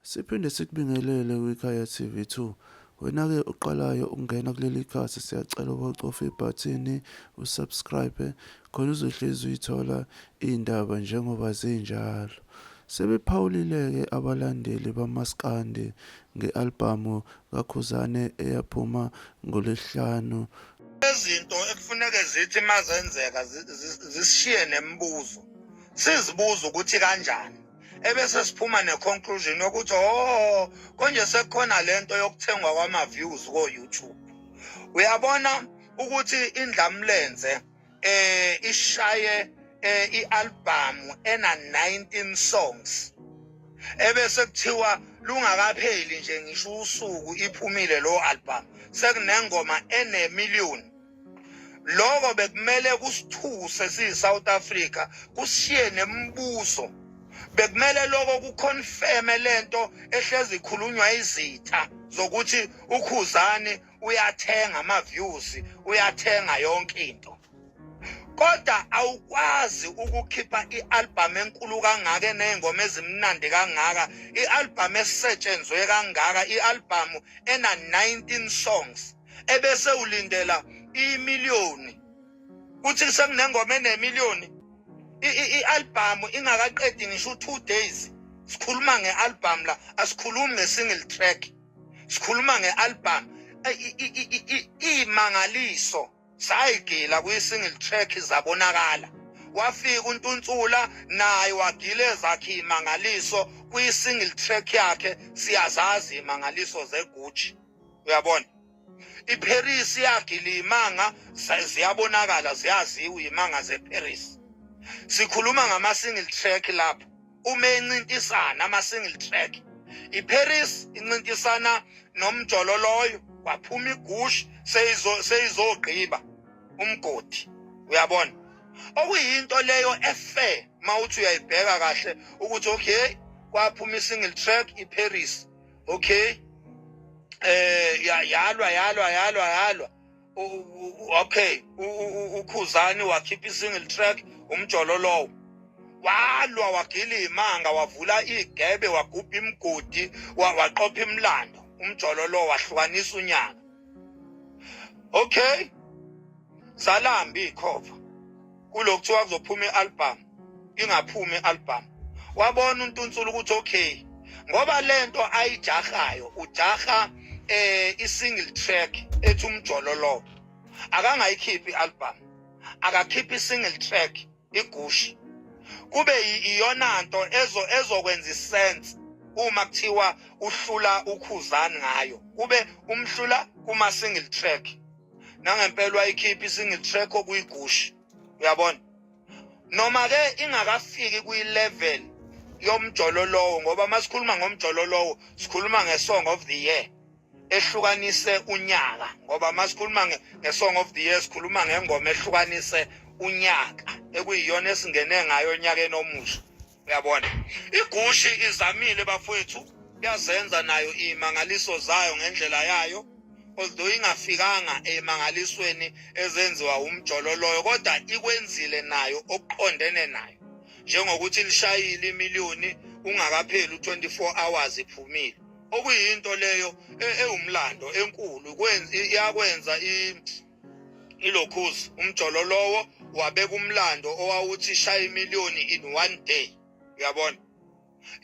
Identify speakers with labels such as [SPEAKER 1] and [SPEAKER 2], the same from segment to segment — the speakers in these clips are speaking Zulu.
[SPEAKER 1] Siphinde sikubingelele kwiKhaya TV 2. Wena-ke oqalayo ukungena kuleli khasi, siyacela ukuba ucofe ibhathini usubscribe khona uzohlezi uyithola iy'ndaba njengoba zinjalo. Sebephawulile-ke abalandeli bamaskandi nge-albhamu kaKhuzane eyaphuma ngoLwesihlanu.
[SPEAKER 2] Izinto ekufuneke zithi mazenzeka zisishiye nemibuzo, sizibuza ukuthi kanjani, ebese siphuma ne-conclusion yokuthi, oh, konje sekukhona lento yokuthengwa kwama-views ko-YouTube. Uyabona ukuthi indlamlenze ishaye i-album ena 19 songs, ebese kuthiwa lungakapheli nje ngisho usuku iphumile lo album, sekunengoma enemillion. Lokho bekumele kusithuse siyi-South Africa, kusishiye nemibuzo. Bekumele lokho kuconfirme lento ehlezi ikhulunywa izitha zokuthi uKhuzani uyathenga ama-views, uyathenga yonke into. Kodwa awukwazi ukukhipha i-album enkulu kangaka, eney'ngoma ezimnandi kangaka, i-album esetshenzwe kangaka, i-album ena-19 songs, ebese ulindela imiliyoni, kuthi sekunengoma enemiliyoni, i-album ingakaqedi ngisho u-2 days. Sikhuluma nge-album la, asikhulumi nge-single track, sikhuluma nge-album. Imangaliso sayigila kwi-single track zabonakala. Wafika uNtuntsula naye wagila ezakhe imangaliso kwi-single track yakhe, siyazazi imangaliso zeGucci. Uyabona, iParis yagila imanga, ziyabonakala, ziyaziwa imanga zeParis. Sikhuluma ngama single track lapho, uma encintisana ama single track, iParis incintisana nomjolo loyo, kwaphuma iGucci seyizogqiba umgodi. Uyabona, okuyinto leyo efair mawuthi uyayibheka kahle ukuthi okay, kwaphuma i-single track iParis, okay, yalwa yalwa yalwa yalwa. Okay, uKhuzani wakhipha i-single track umjolo lowo, walwa, wagila imanga, wavula igebe, wagubha imigodi, waqopha imilando. Umjolo lo wahlukanisa unyaka. Okay, salamba ikhova kulokuthiwa kuzophuma i-album, ingaphumi i-album. Wabona uNtunsula ukuthi okay, ngoba lento ayijahayo, ujaha i-single track ethi umjolo lo, akangayikhiphi i-album, akakhiphi i-single track iGucci, kube iyona nto ezokwenza isense uma kuthiwa uhlula uKhuzani ngayo, kube umhlula kuma single track. Nangempela wayikhipha i-single track okuyiGucci. Uyabona, noma ke ingakafiki kwi-level yomjolo lowo, ngoba masikhuluma ngomjolo lowo sikhuluma nge-song of the year ehlukanise unyaka, ngoba masikhuluma nge-song of the year sikhuluma ngengoma ehlukanise unyaka, ekuyiyona esingene ngayo onyakeni omusha. Uyabona, iGucci izamile bafowethu, yazenza nayo imangaliso zayo ngendlela yayo, although ingafikanga emangalisweni ezenziwa umjolo loyo, kodwa ikwenzile nayo okuqondene nayo, njengokuthi lishayile imiliyoni ungakapheli u24 hours iphumile, okuyinto leyo ewumlando enkulu. Iyakwenza ilokhuzi umjolo lowo, wabeka umlando owawuthi shaya imiliyoni in one day. Uyabona,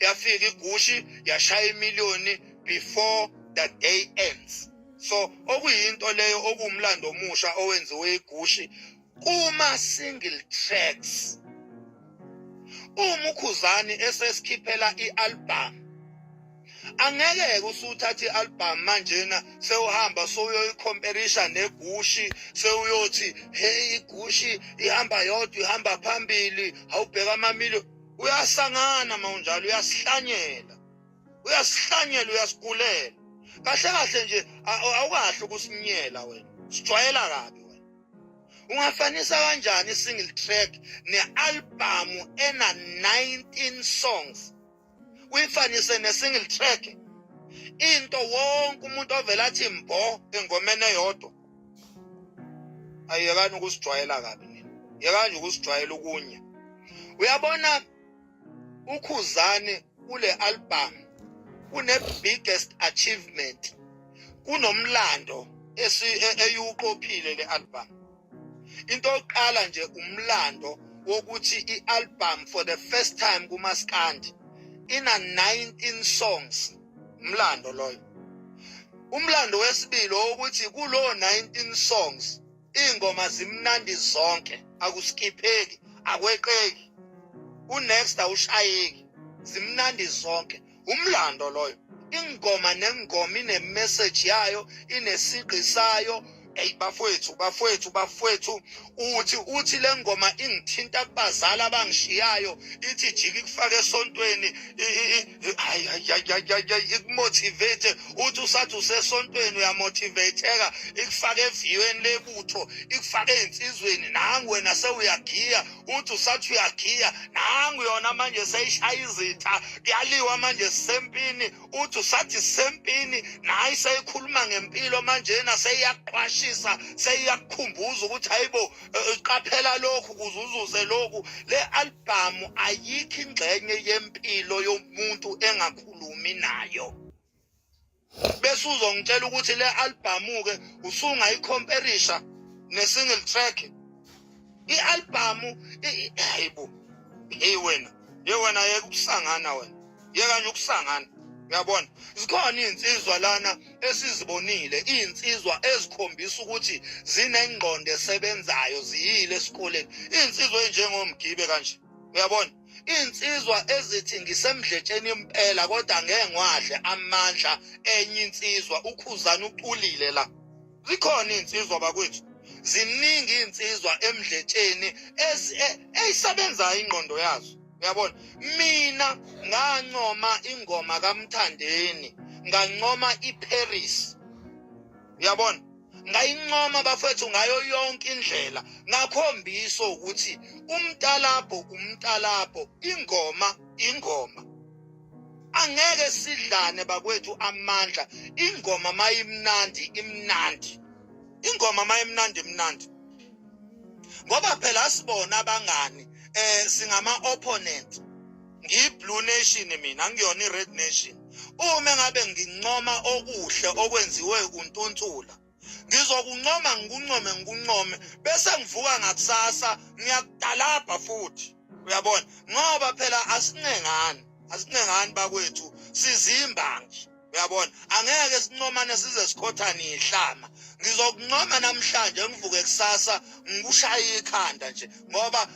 [SPEAKER 2] yafika iGucci yashaya imiliyoni before the day ends. So okuyinto leyo okuwumlando omusha owenziwe iGucci kuma single tracks. Uma uKhuzani esesikhiphela i-album, angeke usuthatha i-album manjena sewuhamba sowuyoyicomparisha neGucci, sewuyothi, "Hey, iGucci ihamba yodwa, ihamba phambili, awubheka amamiliyoni." Uyasangana mawunjalo, uyasihlanyela, uyasihlanyela, uyasigulela. Kahle kahle nje awukahle ukusinyela wena, sijwayela kabi wena. Ungafanisa kanjani i-single track ne-album ena 19 songs, uyifanise ne-single track, into wonke umuntu ovela athi mbo engomeni eyodwa? Ayekani ukusijwayela kabi nina, yekani nje ukusijwayela ukunye. Uyabona, uKhuzani kule album Kune biggest achievement, kunomlando eyiwuqophile le album. Into yokuqala nje, umlando wokuthi i-album for the first time kumaskandi ina 19 songs, umlando loyo. Umlando wesibili ukuthi kulo 19 songs ingoma zimnandi zonke, akuskipheki, akweqeki, unext awushayeki, zimnandi zonke. Umlando loyo. Ingoma nengoma ine-message yayo, inesigqi sayo. Eyi bafowethu, bafowethu, bafowethu, uthi le ngoma ingithinta kubazali abangishiyayo, ithi jika ikufake esontweni, hayi hayi, ikumotivate. Uthi usathi usesontweni uyamotivateka, ikufake eviyweni lebutho, ikufake ey'nsizweni. Nangu wena sewuyagiya, uthi usathi uyagiya, nangu yona manje seyishaya izitha, kuyaliwa manje sisempini. Uthi usathi sisempini, nayi seyikhuluma ngempilo manjena, seyiyaqwashisa, seyiyakukhumbuza ukuthi hayibo, qaphela lokhu ukuze uzuze lokhu. Le albhamu ayikho ingxenye yempilo yomuntu engakhulumi nayo. Bese uzongitshela ukuthi le albhamu-ke usungayikhomperisha ne-single track. I-albhamu, hayibo, hey wena, ye wena, yeka ukusangana wena, yeka nje ukusangana. Uyabona, zikhona iy'nsizwa lana esizibonile, iy'nsizwa ezikhombisa ukuthi zinengqondo esebenzayo, ziyile esikoleni, iy'nsizwa ey'njengomgibe kanje. Uyabona, insizwa ezithi ngisemdletsheni impela kodwa ngeke ngiwadle amandla enye insizwa. Ukhuzana uculile la. Zikhona iy'nsizwa bakwethu, ziningi iy'nsizwa emdletsheni eyisebenzayo ingqondo yazo. Uyabona, mina ngancoma ingoma kaMthandeni, ngancoma iParis. Uyabona, ngayincoma bafethu ngayo yonke indlela, ngakhombisa ukuthi umntalabho umntalabho, ingoma ingoma. Angeke sidlane bakwethu amandla. Ingoma mayimnandi imnandi, ingoma mayimnandi imnandi, ngoba phela sibona abangani, singama opponent. Ngiyi-blue nation mina, angiyona i-red nation. Uma ngabe ngincoma okuhle okwenziwe untuntula, ngizokuncoma, ngikuncome, ngikuncome, bese ngivuka ngakusasa ngiyakutalabha futhi. Uyabona, ngoba phela asincengani, asincengani bakwethu, sizimbangi. Uyabona, angeke sincomane size sikhothane ihlama. Ngizokuncoma namhlanje, ngivuke kusasa ngikushaye ikhanda nje, ngoba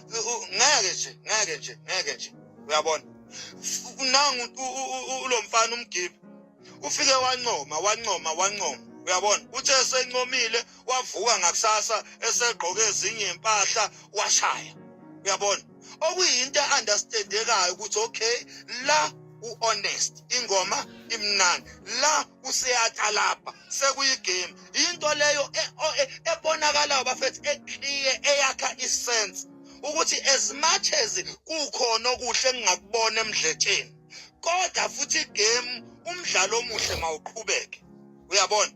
[SPEAKER 2] ngeke nje, ngeke nje, ngeke nje. Uyabona, nangu lo mfana umgibe ufike wancoma, wancoma, wancoma. Uyabona, uthe esencomile wavuka ngakusasa esegqoke ezinye impahla washaya. Uyabona, okuyinto e-understandekayo ukuthi okay, la u-honest, ingoma imnandi, la useyatalabha, sekuyigame. Into leyo ebonakalayo bafethu, eclear, eyakha isense ukuthi as much as kukhona okuhle engingakubona emdletsheni, kodwa futhi igame, umdlalo omuhle mawuqhubeke. Uyabona.